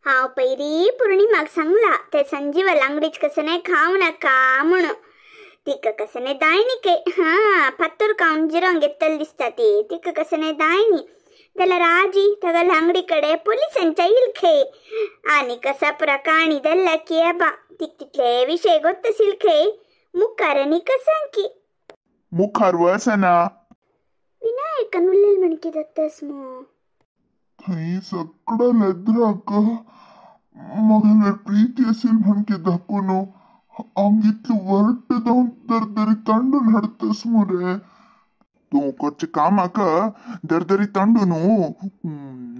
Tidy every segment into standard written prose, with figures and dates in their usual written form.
हांव पयरी पूर्णिमाक सांगला ते संजीव लांगडीच कसं नाही खाव नका म्हणून. तिका कसं नाही दायनी काय, हा फातोर खावन जिरोंग घेतल दिसता ती, तिका कसं नाही दायनी. जाल्यार आजी ताका लांगडी कडे पोलिसांच्या येईल खंय आनी कसा पुरा काणी धरला की आबा तिक तितले विशय गोत्तसील खंय मुखार आनी कसांकी मुखार वचना. विनायकान उरलेल म्हण कितें जातास मो? थंय सगळं लेद्राक मगेले प्रीती असेल म्हणके दाखोवन हांग इतलें वर्ट जावन दरदरी तांडून हाडतस मुरे. तूं करचे कामाक दरदरी तांडून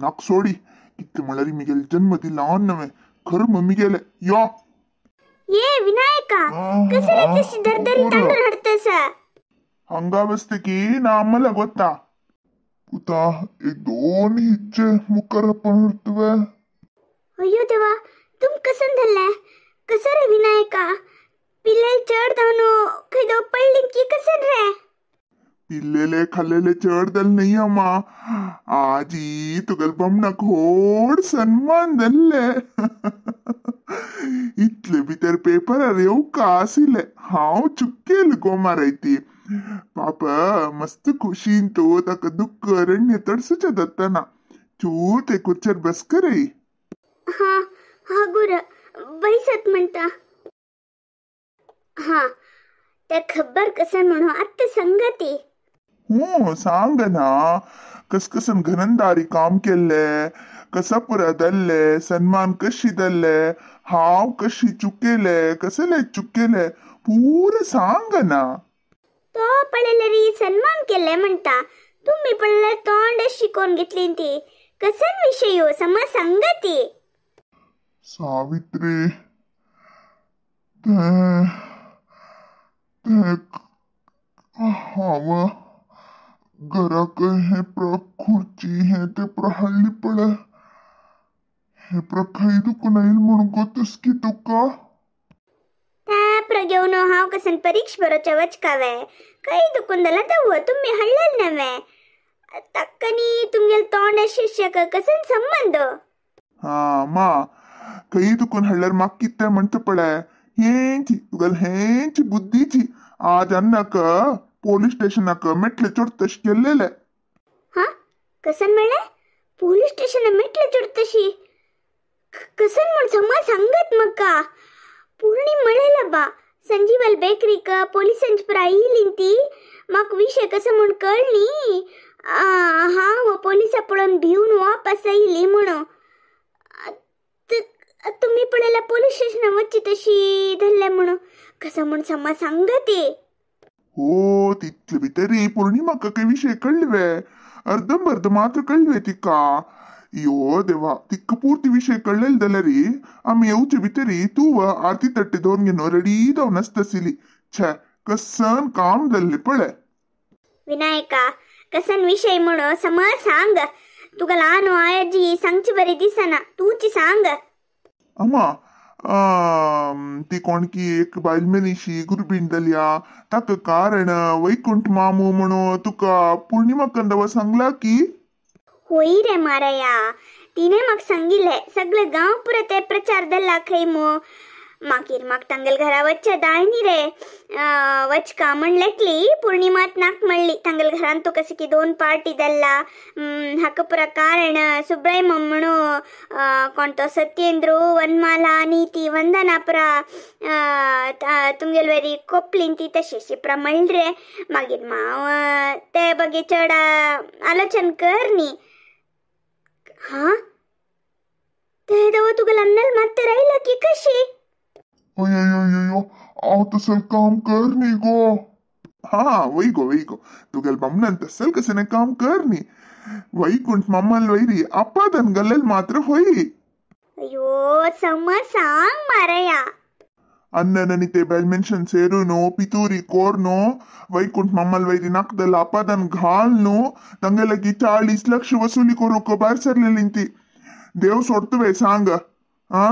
नाक सोडी. कितले म्हणल्यार मिगेले जन्म दिला नव्हे खरं मम्मी गेले यो. ये विनायका कसले तशी दरदरी तांडून हाडतस? हंगा बसते की ना आम्हाला गोत्ता. पुता एक दोन हिज्जे मुखार आपण हरतवे. अय्यो देवा, तुम कसन धरले कसं रे विनायका? पिल्लेल चड जावन खंय दो पडली की कसन रे? पिल्लेले खाल्लेले चड दल नाही अम्मा. आजी तुगेल बमणाक व्हड सन्मान दिल्ले. इतले भितर पेपरार येवका आशिल्ले. हांव चुक्केल गो मारायती. पाप मस्त खुशीन तो ताका दुःख रण्य तडसूच्या दत्ताना चूर ते खुर्चेर बस करे. हा हा गुर बैसत म्हणता. हा त्या खबर कसं म्हणू आत्ता संगती. हो सांग ना, कसकसन घनंदारी काम केल्ले, कसा पुरा दल्ले, सन्मान कशी दल्ले, हांव कशी चुकेले, कसले चुकेले पुरं सांग ना. तो पळयल्यार सन्मान केले म्हणता, तुम्ही पळयल्यार तोंड शिकोवन घेतली ती. कसन विशय हो समज संगती. सावित्री ते ते हांव घराक हे प्र खुर्ची हे ते प्र हाडली पळय, हे प्र खंय दुखून आयल म्हणून गोतस की तुका? त्या प्र घेवन हांव कसन परीक्षा बरोवच्या वचकावे खंय दुखून जाल्यार ते तुमी हाडलेल नव्हे. ताका न्ही तुमगेले तोंड शिष्याक कसन संबंद? हा मा खंय दुखून हाडल्यार म्हाका कितें म्हणटा पळय, हेंची तुगेली हेंची बुद्धीची. आज अन्नाक पोलीस स्टेशनाक मेटले चोडतशी केल्लेले. हा कसन म्हणलें? पोलीस स्टेशना मेटले चोडतशी कसन म्हण समज सांगत म्हाका. पूर्णी म्हणलेला बा संजीवल बेकरीक पोलिसांची पुरा येयली ती, म्हाका विशय कसो म्हण कळ्ळी. हांव पोलिसा पळोवन भिवन वापस येयली म्हणून. तुमी पळयल्या पोलीस स्टेशना वचची तशी धरले म्हणून कसं म्हण समज सांगत. हो तितले भितरी पूर्णिमाका काही विशय कळ्ळे, अर्धंबर्ध मात्र कळ्ळे तिका. यो देवा, तिका पूर्ती विशय कळ्ळेले जाल्यार आमी येवचे भितरी तूं आरती तट्टे दवरून घेवन रेडी जावन आसतासली. छे कसन काम जाल्लें पळय. विनायका कसन विशय म्हणून समज सांग. तुका ल्हान आजी सांगची बरी दिसना, तूंच सांग. अम्मा ती कोणकी एक बायल मनीशी गुरबीण जाल्या ताका कारण वैकुंठ मामू म्हणून तुका पूर्णिमा कंदवा सांगला की? होय रे माराया, तिने म्हाका सांगिल्लें. सगळे गांव पुरो ते प्रचार धरला खंय मू. मागीर म्हाका तांगेले घरा वचचें दाय न्ही रे. वचका म्हण लेटली पूर्णिमात नाक म्हणली तांगेले घरान तुका कशें की दोन पार्टी धरला. हाका पुरा कारण सुब्राय म्हणून कोण तो सत्येंद्र वनमाला आनी ती वंदना पुरा तुमगेले वरी कोपलीन ती तशें पुरा म्हणलें रे. मागीर हांव ते बगे चड आलोचन कर न्ही. हा ते दव तुका लग्नाला मात्र राहिला की कशी? अय्यो हांव तसलें काम कर न्ही गो. हा वय गो वय गो, तुगेले बमणान तसल कसं काम कर न्ही. वैकुंठ मामाल वैरी आपादन गल्लेल मात्र होय. अय्यो समज सांग मारया. अण्णन ते बायल मनशान सेरून पितुरी कोर्न वैकुंठ मामाल वैरी नाकदल आपादन घालून तांगेले की 40 लक्ष वसुली करूंक भायर सरलेली ती. देव सोडतवे सांग. हा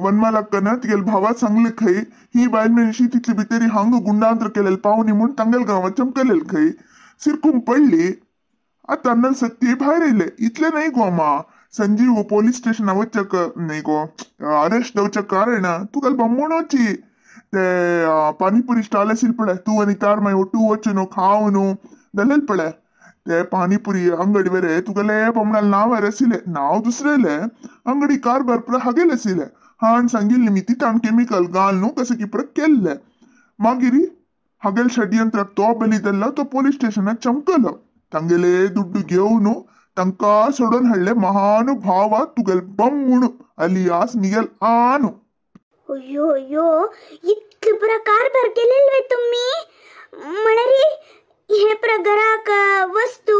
वनमालक्कन तिगेले भावाक सांगले खंय ही बायल मनीशी तितली भितरी हांग गुंडांत्र केलेले पावनी म्हूण तांगेले गांवात चमकलेले खंय सिरकून पडली. आतां अन्नल सत्य भायर येयले. इतलें न्हय गो अम्मा, संजीव पोलीस स्टेशन वचक न्ही गो अरेस्ट जावच्या कारण तुगेल बम्मणोची ते पानीपुरी स्टॉल आशिल्ले पळय तूं आनी तार मागीर ಒಟ್ಟು वचून खावन जालेल पळय ते पानीपुरी अंगडी वेरे तुगेले बमणाल नांव आशिल्ले नांव दुसरेले अंगडी कारभार पुरा हागेल आशिल्ले हाण सांगिल्ले मी तितान केमिकल घाल न्हू कसं की पुरा केल्ले मागीर हागेल षडयंत्राक तो बली जाल्लो तो पोलीस स्टेशनात चमकलो तांगेले दुड्डू घेवन तांकां सोडून हाडले महानुभावा तुगेल बम्मूण अलियास मिगेल आनु. अय्यो अय्यो इतले पुरा कारभार केलेले तुम्ही म्हळ्यार हे पुरा घराक वस्तू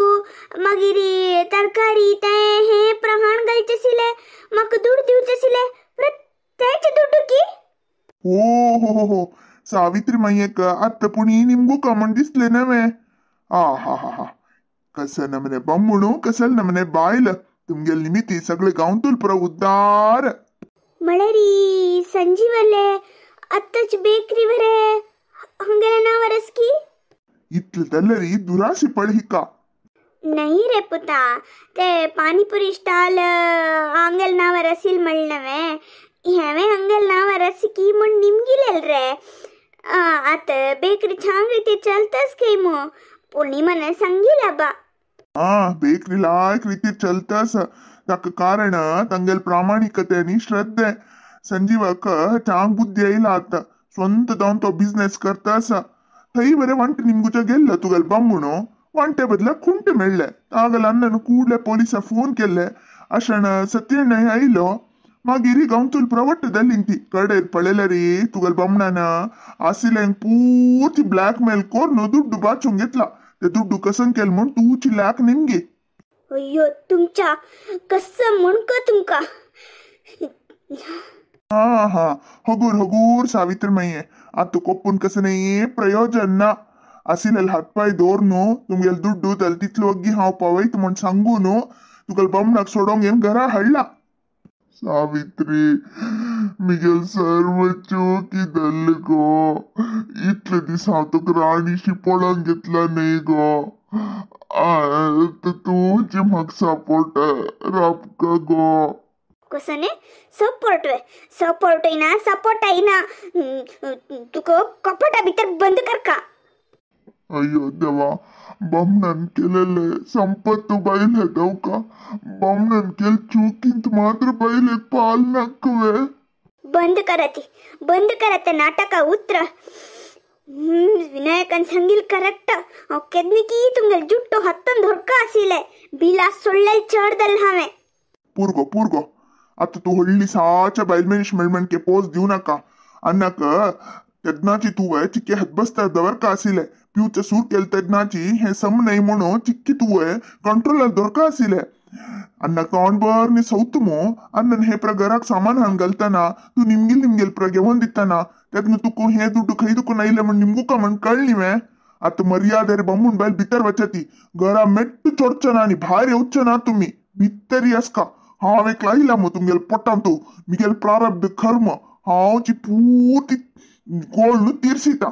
मागीर तरकारी ते हे प्रहाण घालचे आशिल्ले म्हाका दुड दिवचे आशिल्ले तेचे दुड्डू की. हो हो हो सावित्री मायेक आत्ता पुणी निमगू का म्हण दिसले नवे. आ हा हा हा कसं नमने बम्मणू कसल नमने बायल तुमगेल निमिती सगळे गांवतूल पुरा उद्दार. म्हळ्यार संजीवले आत्ताच बेकरी वरे हंगेले नांव रसकी इतले तल्लरी दुरासी पळ हिका. नाही रे पुता ते पानीपुरी स्टॉल हांगेल नांव रसील म्हणलवे हेवे हंगेल नांव रसकी म्हण निमगिलेल रे. आत बेकरी छान रीती चलतस खंय मू पूर्णिमान सांगिला बा. हा बेकरी लायक रीतीर चलतास ताका कारण तांगेल प्रामाणिकते आनी श्रद्धे. संजीवाक चांग बुद्धी आयला आतां स्वंत जावन तो बिझनेस करता आसा. थंय बरें वांटे निमगुच्या गेल्लो तुगेल बम्मणो वांटे बदला खुंटे मेळ्ळे तागेल अण्णन ಕೂಡ್ಲೆ ಪೊಲೀಸ ಫೋನ್ केल्ले अशेण सत्यण्णय आयलो मागीर गांवतूल प्रवट्ट दलिंग ती कडेर पळयल्यार तुगेल बमणान आशिल्ल्यांक पूर्ती ब्लॅक मेल करून दुड्डू बाचूंक घेतला. ते दुड्डू कसं केल म्हूण तूची लाख निमगी. अय्यो तुमच्या कसं म्हण का तुमका. हा हा हगूर हगूर सावित्री माये आतां कोप्पून कसं नाही प्रयोजन ना. आशिल्ले हातपाय दवर न्हू तुमगेल दुड्डू जाल्यार तितलो वग्गी हांव पावयत म्हूण सांगू न्हू तुगेल बमणाक सोडोंक येवन घरा हाडला. सावित्री मिगेल सर्व चूक जाल्ले गो इतले दीस हांव तुका राणीशी पळोवन घेतला न्ही गो. तूं म्हाका सपोर्ट राबका गो. कसं न्ही सपोर्ट वे सपोर्ट येना सपोर्ट येना तुका कपटा भितर बंद करका. अय्यो देवा बमणान केलेले संपत्त बायल हेदवका बमणान केल चुकींत मात्र बायलेक पाल नाकवे. बंद करा ती बंद करा ते नाटका उत्र. विनायकान सांगील करेक्ट हांव केन्ना की तुमगेल जुट्टो हातान धरका आशिल्ले बिला सोडले चड जालें हांवें. पुरगो पुरगो आतां तूं व्हडली साच्या बायल मनीस म्हणके पोज दिवं नाका. अन्नाक तेन्नाची तुवें चिक्के हतबस्तार दवरका आशिल्ले पिवचे सूर केले तेन्नाची हें सम न्हय म्हणून चिक्की तुवें कंट्रोलार दवरका आशिल्ले. अन्नाक तोंडभर न्ही सौत मू अन्नान हे प्र घराक सामान हाडून घालतना तूं निमगेल निमगेल प्र घेवन दितना तेन्ना तुका हें दुड्डू खंय तुका नायले म्हण निमगुका म्हण कळ्ळी वे. आतां मर्याद रे बम्मूण बायल भितर वचा ती घरा मेट्ट चोडचो ना आनी भायर येवचो ना तुमी भितर आसका. हांव एक लायला मू तुमगेल पोटान तूं मिगेल प्रारब्ध कर्म हांव ती पूर्ती गोळ न्हू तिरसिता.